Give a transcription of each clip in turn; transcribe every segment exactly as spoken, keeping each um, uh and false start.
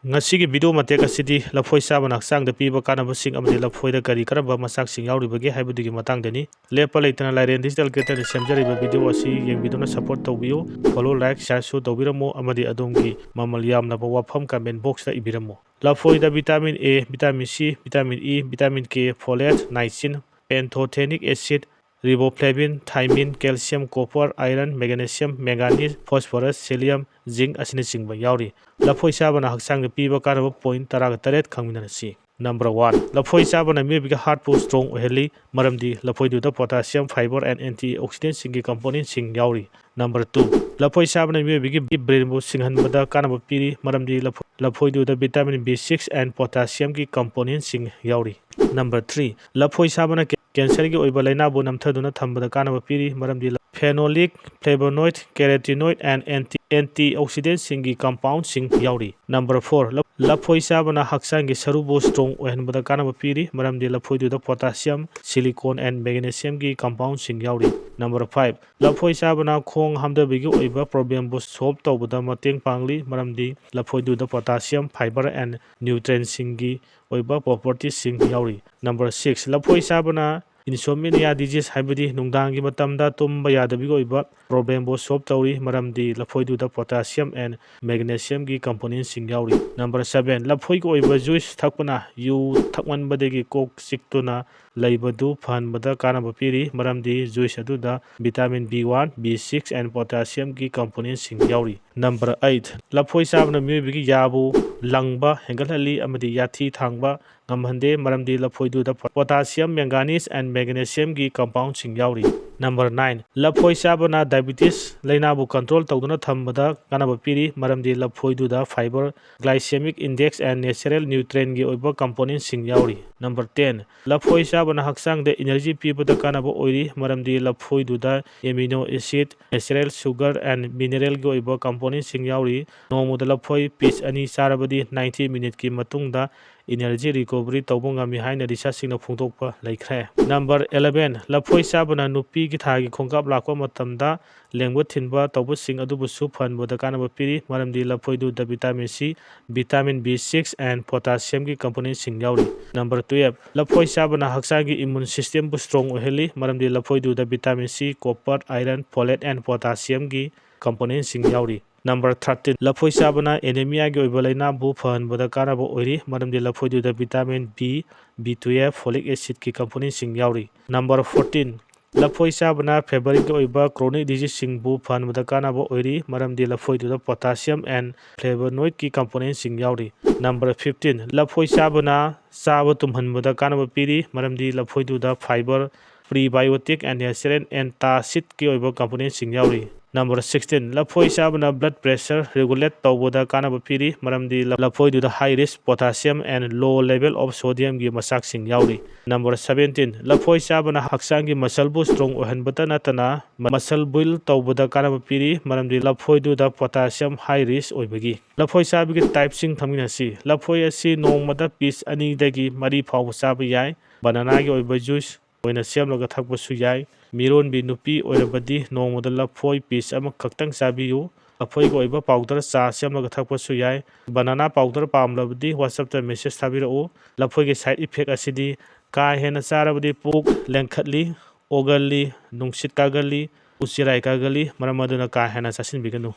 ꯉꯁꯤꯒꯤ video ꯃꯇꯦꯛ ꯑꯁꯤꯗꯤ ꯂꯐꯣꯏ ꯆꯥꯕꯅ ꯍꯛꯆꯥꯡꯗ ꯄꯤꯕ ꯀꯥꯟꯅꯕꯁꯤꯡ ꯑꯃꯗꯤ ꯂꯐꯣꯏꯗ ꯀꯔꯤ ꯀꯔꯝꯕ ꯃꯆꯥꯛꯁꯤꯡ ꯌꯥꯎꯔꯤꯕꯒꯦ ꯍꯥꯏꯕꯗꯨꯒꯤ ꯃꯇꯥꯡꯗꯅꯤ꯫ ꯂꯦꯞꯄ ꯂꯩꯇꯅ ꯂꯥꯏꯔꯦꯟ Digital Creatorꯅ ꯁꯦꯝꯖꯔꯤꯕ video ꯑꯁꯤ ꯌꯦꯡꯕꯤꯗꯨꯅ support ꯇꯧꯕꯤꯌꯨ꯫ Follow, like, shareꯁꯨ ꯇꯧꯕꯤꯔꯝꯃꯨ ꯑꯃꯗꯤ ꯑꯗꯣꯝꯒꯤ ꯃꯃꯜ ꯌꯥꯝꯂꯕ ꯋꯥꯐꯝ comment boxꯇ ꯏꯕꯤꯔꯝꯃꯨ꯫ ꯂꯐꯣꯏꯗ vitamin A, vitamin C, vitamin E, vitamin K, folate, niacin, pantothenic acid, riboflavin, thiamine, calcium, copper, iron, magnesium, manganese, phosphorus, selenium, zinc ꯑꯁꯤꯅꯆꯤꯡꯕ ꯌꯥꯎꯔꯤ꯫ ꯂꯐꯣꯏ ꯆꯥꯕꯅ ꯍꯛꯆꯥꯡꯗ ꯄꯤꯕ ꯀꯥꯟꯅꯕ point ꯇꯔꯥꯒ ꯇꯔꯦꯠ ꯈꯪꯃꯤꯟꯅꯔꯁꯤ꯫ Number one, ꯂꯐꯣꯏ ꯆꯥꯕꯅ ꯃꯤꯑꯣꯏꯕꯒꯤ heartꯄꯨ strong ꯑꯣꯏꯍꯜꯂꯤ, ꯃꯔꯝꯗꯤ ꯂꯐꯣꯏꯗꯨꯗ potassium, fiber and antioxidantꯁꯤꯡꯒꯤ componentꯁꯤꯡ ꯌꯥꯎꯔꯤ꯫ Number two, ꯂꯐꯣꯏ ꯆꯥꯕꯅ ꯃꯤꯑꯣꯏꯕꯒꯤ brainꯕꯨ ꯁꯤꯡꯍꯟꯕꯗ ꯀꯥꯟꯅꯕ ꯄꯤꯔꯤ, ꯃꯔꯝꯗꯤ ꯂꯐꯣ-, ꯂꯐꯣꯏꯗꯨꯗ vitamin B six and potassiumꯒꯤ componentꯁꯤꯡ ꯌꯥꯎꯔꯤ꯫ Number three, ꯂꯐꯣꯏ ꯆꯥꯕꯅ ꯀꯦ-, cancerꯒꯤ ꯑꯣꯏꯕ ꯂꯥꯏꯅꯥꯕꯨ ꯅꯝꯊꯗꯨꯅ ꯊꯝꯕꯗ ꯀꯥꯟꯅꯕ ꯄꯤꯔꯤ, ꯃꯔꯝꯗꯤ ꯂ-, phenolic, flavonoid, carotenoid and anti-, antioxidantꯁꯤꯡꯒꯤ compoundꯁꯤꯡ ꯌꯥꯎꯔꯤ꯫ Number four, ꯂ-, ꯂꯐꯣꯏ ꯆꯥꯕꯅ ꯍꯛꯆꯥꯡꯒꯤ ꯁꯔꯨꯕꯨ strong ꯑꯣꯏꯍꯟꯕꯗ ꯀꯥꯟꯅꯕ ꯄꯤꯔꯤ, ꯃꯔꯝꯗꯤ ꯂꯐꯣꯏꯗꯨꯗ potassium, silicon and magnesiumꯒꯤ compoundꯁꯤꯡ ꯌꯥꯎꯔꯤ꯫ Number five, ꯂꯐꯣꯏ ꯆꯥꯕꯅ ꯈꯣꯡ ꯍꯥꯝꯊꯕꯒꯤ ꯑꯣꯏꯕ problemꯕꯨ solve ꯇꯧꯕꯗ ꯃꯇꯦꯡ ꯄꯥꯡꯂꯤ, ꯃꯔꯝꯗꯤ ꯂꯐꯣꯏꯗꯨꯗ potassium, fiber and nutrientꯁꯤꯡꯒꯤ ꯑꯣꯏꯕ propertiesꯁꯤꯡ ꯌꯥꯎꯔꯤ꯫ Number six, ꯂꯐꯣꯏ ꯆꯥꯕꯅ insomnia disease, ꯍꯥꯏꯕꯗꯤ ꯅꯨꯡꯗꯥꯡꯒꯤ ꯃꯇꯝꯗ ꯇꯨꯝꯕ ꯌꯥꯗꯕꯒꯤ ꯑꯣꯏꯕ problemꯕꯨ solve ꯇꯧꯔꯤ, ꯃꯔꯝꯗꯤ ꯂꯐꯣꯏꯗꯨꯗ potassium and magnesiumꯒꯤ componentꯁꯤꯡ ꯌꯥꯎꯔꯤ꯫ Number seven, ꯂꯐꯣꯏꯒꯤ ꯑꯣꯏꯕ juice ꯊꯛꯄꯅ ꯌꯨ ꯊꯛꯃꯟꯕꯗꯒꯤ ꯀꯣꯛ ꯆꯤꯛꯇꯨꯅ ꯂꯩꯕꯗꯨ ꯐꯍꯟꯕꯗ ꯀꯥꯟꯅꯕ ꯄꯤꯔꯤ, ꯃꯔꯝꯗꯤ juice ꯑꯗꯨꯗ vitamin B one, B six and potassiumꯒꯤ componentꯁꯤꯡ ꯌꯥꯎꯔꯤ꯫ Number eight, ꯂꯐꯣꯏ ꯆꯥꯕꯅ ꯃꯤꯑꯣꯏꯕꯒꯤ ꯌꯥꯕꯨ ꯂꯪꯕ ꯍꯦꯟꯒꯠꯍꯜꯂꯤ ꯑꯃꯗꯤ ꯌꯥꯊꯤ ꯊꯥꯡꯕ ꯉꯝꯍꯟꯗꯦ, ꯃꯔꯝꯗꯤ ꯂꯐꯣꯏꯗꯨꯗ potassium, manganese and magnesiumꯒꯤ compoundꯁꯤꯡ ꯌꯥꯎꯔꯤ꯫ Number nine, ꯂꯐꯣꯏ ꯆꯥꯕꯅ diabetes ꯂꯥꯏꯅꯥꯕꯨ control ꯇꯧꯗꯨꯅ ꯊꯝꯕꯗ ꯀꯥꯟꯅꯕ ꯄꯤꯔꯤ, ꯃꯔꯝꯗꯤ ꯂꯐꯣꯏꯗꯨꯗ fiber, glycemic index and natural nutrientꯒꯤ ꯑꯣꯏꯕ componentꯁꯤꯡ ꯌꯥꯎꯔꯤ꯫ Number ten, ꯂꯐꯣꯏ ꯆꯥꯕꯅ ꯍꯛꯆꯥꯡꯗ energy ꯄꯤꯕꯗ ꯀꯥꯟꯅꯕ ꯑꯣꯏꯔꯤ, ꯃꯔꯝꯗꯤ ꯂꯐꯣꯏꯗꯨꯗ amino acid, natural sugar and mineralꯒꯤ ꯑꯣꯏꯕ compound componentꯁꯤꯡ ꯌꯥꯎꯔꯤ꯫ ꯅꯣꯡꯃꯗ ꯂꯐꯣꯏ piece ꯑꯅꯤ ꯆꯥꯔꯕꯗꯤ ninety minuteꯀꯤ ꯃꯇꯨꯡꯗ energy recovery ꯇꯧꯕ ꯉꯝꯃꯤ ꯍꯥꯏꯅ researchꯁꯤꯡꯅ ꯐꯣꯡꯗꯣꯛꯄ ꯂꯩꯈ꯭ꯔꯦ꯫ Number eleven, ꯂꯐꯣꯏ ꯆꯥꯕꯅ ꯅꯨꯄꯤꯒꯤ ꯊꯥꯒꯤ ꯈꯣꯡꯀꯥꯞ ꯂꯥꯛꯄ ꯃꯇꯝꯗ ꯂꯦꯡꯕ ꯊꯤꯟꯕ ꯇꯧꯕꯁꯤꯡ ꯑꯗꯨꯕꯨꯁꯨ ꯐꯍꯟꯕꯗ ꯀꯥꯟꯅꯕ ꯄꯤꯔꯤ, ꯃꯔꯝꯗꯤ ꯂꯐꯣꯏꯗꯨꯗ vitamin C, vitamin B six and potassiumꯒꯤ componentꯁꯤꯡ ꯌꯥꯎꯔꯤ꯫ Number twelve, ꯂꯐꯣꯏ ꯆꯥꯕꯅ ꯍꯛꯆꯥꯡꯒꯤ immune systemꯕꯨ strong ꯑꯣꯏꯍꯜꯂꯤ, ꯃꯔꯝꯗꯤ ꯂꯐꯣꯏꯗꯨꯗ vitamin C, copper, iron, folate and potassiumꯒꯤ componentꯁꯤꯡ ꯌꯥꯎꯔꯤ꯫ Number thirteen, ꯂꯐꯣꯏ ꯆꯥꯕꯅ anemiaꯒꯤ ꯑꯣꯏꯕ ꯂꯥꯏꯅꯥꯕꯨ ꯐꯍꯟꯕꯗ ꯀꯥꯟꯅꯕ ꯑꯣꯏꯔꯤ, ꯃꯔꯝꯗꯤ ꯂꯐꯣꯏꯗꯨꯗ vitamin B, B twelve, folic acidꯀꯤ componentꯁꯤꯡ ꯌꯥꯎꯔꯤ꯫ Number fourteen, ꯂꯐꯣꯏ ꯆꯥꯕꯅ fibrinꯒꯤ ꯑꯣꯏꯕ chronic diseaseꯁꯤꯡꯕꯨ ꯐꯍꯟꯕꯗ ꯀꯥꯟꯅꯕ ꯑꯣꯏꯔꯤ, ꯃꯔꯝꯗꯤ ꯂꯐꯣꯏꯗꯨꯗ potassium and flavonoidꯀꯤ componentꯁꯤꯡ ꯌꯥꯎꯔꯤ꯫ Number fifteen, ꯂꯐꯣꯏ ꯆꯥꯕꯅ ꯆꯥꯕ ꯇꯨꯝꯍꯟꯕꯗ ꯀꯥꯟꯅꯕ ꯄꯤꯔꯤ, ꯃꯔꯝꯗꯤ ꯂꯐꯣꯏꯗꯨꯗ fiber, prebiotic and natural antacidꯀꯤ ꯑꯣꯏꯕ componentꯁꯤꯡ ꯌꯥꯎꯔꯤ꯫ Number sixteen, ꯂꯐꯣꯏ ꯆꯥꯕꯅ blood pressure regulate ꯇꯧꯕꯗ ꯀꯥꯟꯅꯕ ꯄꯤꯔꯤ, ꯃꯔꯝꯗꯤ ꯂꯐꯣꯏꯗꯨꯗ high risk potassium and low level of sodiumꯒꯤ ꯃꯆꯥꯛꯁꯤꯡ ꯌꯥꯎꯔꯤ꯫ Number seventeen, ꯂꯐꯣꯏ ꯆꯥꯕꯅ ꯍꯛꯆꯥꯡꯒꯤ muscleꯕꯨ strong ꯑꯣꯏꯍꯟꯕꯇ ꯅꯠꯇꯅ muscle build ꯇꯧꯕꯗ ꯀꯥꯟꯅꯕ ꯄꯤꯔꯤ, ꯃꯔꯝꯗꯤ ꯂꯐꯣꯏꯗꯨꯗ potassium high risk ꯑꯣꯏꯕꯒꯤ꯫ ꯂꯐꯣꯏ ꯆꯥꯕꯒꯤ typeꯁꯤꯡ ꯈꯪꯃꯤꯟꯅꯁꯤ꯫ ꯂꯐꯣꯏ ꯑꯁꯤ ꯅꯣꯡꯃꯗ piece ꯑꯅꯤꯗꯒꯤ ꯃꯔꯤ ꯐꯥꯎꯕ ꯆꯥꯕ ꯌꯥꯏ꯫ Bananaꯒꯤ ꯑꯣꯏꯕ juice ꯑꯣꯏꯅ ꯁꯦꯝꯂꯒ ꯊꯛꯄꯁꯨ ꯌꯥꯏ꯫ ꯃꯤꯔꯣꯟꯕꯤ ꯅꯨꯄꯤ ꯑꯣꯏꯔꯕꯗꯤ ꯅꯣꯡꯃꯗ ꯂꯐꯣꯏ piece ꯑꯃꯈꯛꯇꯪ ꯆꯥꯕꯤꯌꯨ꯫ ꯂꯐꯣꯏꯒꯤ ꯑꯣꯏꯕ powder ꯆꯥ ꯁꯦꯝꯂꯒ ꯊꯛꯄꯁꯨ ꯌꯥꯏ꯫ Banana powder ꯄꯥꯝꯂꯕꯗꯤ WhatsAppꯇ message ꯊꯥꯕꯤꯔꯛꯎ꯫ ꯂꯐꯣꯏꯒꯤ side effect ꯑꯁꯤꯗꯤ ꯀꯥ ꯍꯦꯟꯅ ꯆꯥꯔꯕꯗꯤ ꯄꯨꯛ ꯂꯦꯡꯈꯠꯂꯤ, ꯑꯣꯒꯜꯂꯤ, ꯅꯨꯡꯁꯤꯠ ꯀꯥꯒꯜꯂꯤ, ꯎꯆꯤꯔꯥꯏ ꯀꯥꯒꯜꯂꯤ, ꯃꯔꯝ ꯑꯗꯨꯅ ꯀꯥ ꯍꯦꯟꯅ ꯆꯥꯁꯤꯟꯕꯤꯒꯅꯨ꯫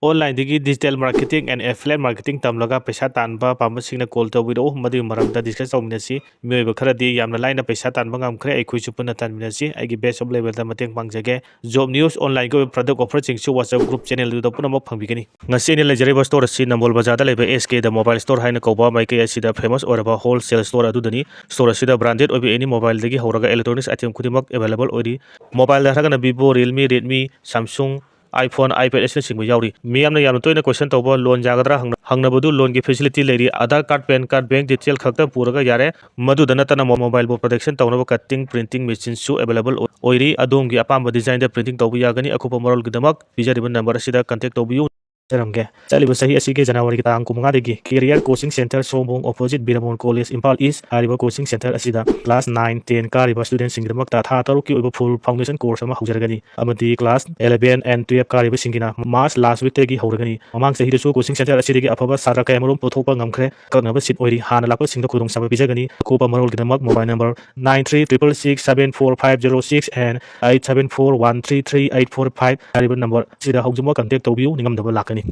Onlineꯗꯒꯤ digital marketing and affiliate marketing ꯇꯝꯂꯒ ꯄꯩꯁꯥ ꯇꯥꯟꯕ ꯄꯥꯝꯕꯁꯤꯡꯅ call ꯇꯧꯕꯤꯔꯛꯎ, ꯃꯗꯨꯒꯤ ꯃꯔꯝꯗ discuss ꯇꯧꯃꯤꯟꯅꯁꯤ꯫ ꯃꯤꯑꯣꯏꯕ ꯈꯔꯗꯤ ꯌꯥꯝꯅ ꯂꯥꯏꯅ ꯄꯩꯁꯥ ꯇꯥꯟꯕ ꯉꯝꯈ꯭ꯔꯦ, ꯑꯩꯈꯣꯏꯁꯨ ꯄꯨꯟꯅ ꯇꯥꯟꯃꯤꯟꯅꯁꯤ꯫ ꯑꯩꯒꯤ best of levelꯗ ꯃꯇꯦꯡ ꯄꯥꯡꯖꯒꯦ꯫ Job news, onlineꯒꯤ ꯑꯣꯏꯕ product offerꯁꯤꯡꯁꯨ WhatsApp group channelꯗꯨꯗ ꯄꯨꯝꯅꯃꯛ ꯐꯪꯕꯤꯒꯅꯤ꯫ ꯉꯁꯤ ꯑꯩꯅ ꯂꯩꯖꯔꯤꯕ store ꯑꯁꯤ ꯅꯝꯕꯣꯜ ꯕꯖꯥꯔꯗ ꯂꯩꯕ S K The Mobile Store ꯍꯥꯏꯅ ꯀꯧꯕ ꯃꯥꯏꯀꯩ ꯑꯁꯤꯗ famous ꯑꯣꯏꯔꯕ wholesale store ꯑꯗꯨꯗꯅꯤ꯫ Store ꯑꯁꯤꯗ branded ꯑꯣꯏꯕ any mobileꯗꯒꯤ ꯍꯧꯔꯒ electronics item ꯈꯨꯗꯤꯡꯃꯛ available ꯑꯣꯏꯔꯤ꯫ Mobileꯗ ꯍꯥꯏꯔꯒꯅ Vivo, Realme, Redmi, Samsung, iPhone, iPad ꯑꯁꯤꯅꯆꯤꯡꯕ ꯌꯥꯎꯔꯤ꯫ ꯃꯤꯌꯥꯝꯅ ꯌꯥꯝꯅ ꯇꯣꯏꯅ question ꯇꯧꯕ loan ꯌꯥꯒꯗ꯭ꯔꯥ ꯍꯪꯅ-, ꯍꯪꯅꯕꯗꯨ loanꯒꯤ facility ꯂꯩꯔꯤ꯫ Aadhaar card, PAN card, bank detail ꯈꯛꯇ ꯄꯨꯔꯒ ꯌꯥꯔꯦ꯫ ꯃꯗꯨꯗ ꯅꯠꯇꯅ mo-, mobileꯕꯨ protection ꯇꯧꯅꯕ cutting, printing machineꯁꯨ available ꯑꯣꯏ-, ꯑꯣꯏꯔꯤ꯫ ꯑꯗꯣꯝꯒꯤ ꯑꯄꯥꯝꯕ designꯗ printing ꯇꯧꯕ ꯌꯥꯒꯅꯤ꯫ ꯑꯀꯨꯞꯄ ꯃꯔꯣꯜꯒꯤꯗꯃꯛ ꯄꯤꯖꯔꯤꯕ number ꯑꯁꯤꯗ contact ꯇꯧꯕꯤꯌꯨ꯫ ꯍꯥꯏꯖꯔꯝꯒꯦ꯫ ꯆꯠꯂꯤꯕ ꯆꯍꯤ ꯑꯁꯤꯒꯤ ꯖꯅꯋꯥꯔꯤꯒꯤ ꯇꯥꯡ ꯀꯨꯟꯃꯉꯥꯗꯒꯤ Career Coaching Center, ꯁꯣꯝꯕꯣꯡ, opposite ꯕꯤꯔꯃꯣꯟ College, Imphal East ꯍꯥꯏꯔꯤꯕ coaching center ꯑꯁꯤꯗ class nine, ten ꯀꯥꯔꯤꯕ studentꯁꯤꯡꯒꯤꯗꯃꯛꯇ ꯊꯥ ꯇꯔꯨꯛꯀꯤ ꯑꯣꯏꯕ full foundation course ꯑꯃ ꯍꯧꯖꯔꯒꯅꯤ, ꯑꯃꯗꯤ class eleven and twelve ꯀꯥꯔꯤꯕꯁꯤꯡꯒꯤꯅ March last weekꯇꯒꯤ ꯍꯧꯔꯒꯅꯤ꯫ ꯃꯃꯥꯡ ꯆꯍꯤꯗꯁꯨ coaching center ꯑꯁꯤꯗꯒꯤ ꯑꯐꯕ ꯁꯥꯇ꯭ꯔ ꯀꯌꯥꯃꯔꯨꯝ ꯄꯨꯊꯣꯛꯄ ꯉꯝꯈ꯭ꯔꯦ꯫ ꯑꯀꯛꯅꯕ seat ꯑꯣꯏꯔꯤ꯫ ꯍꯥꯟꯅ ꯂꯥꯛꯄꯁꯤꯡꯗ ꯈꯨꯗꯣꯡꯆꯥꯕ ꯄꯤꯖꯒꯅꯤ꯫ ꯑꯀꯨꯞꯄ ꯃꯔꯣꯜꯒꯤꯗꯃꯛ mobile number nine three triple six seven four five zero six and eight seven four one three three eight four five ꯍꯥꯏꯔꯤꯕ number ꯑꯁꯤꯗ ꯍꯧꯖꯤꯛꯃꯛ contact ꯇꯧꯕꯤꯌꯨ, ꯅꯤꯡꯉꯝꯗꯕ ꯂꯥꯛꯀꯅꯤ꯫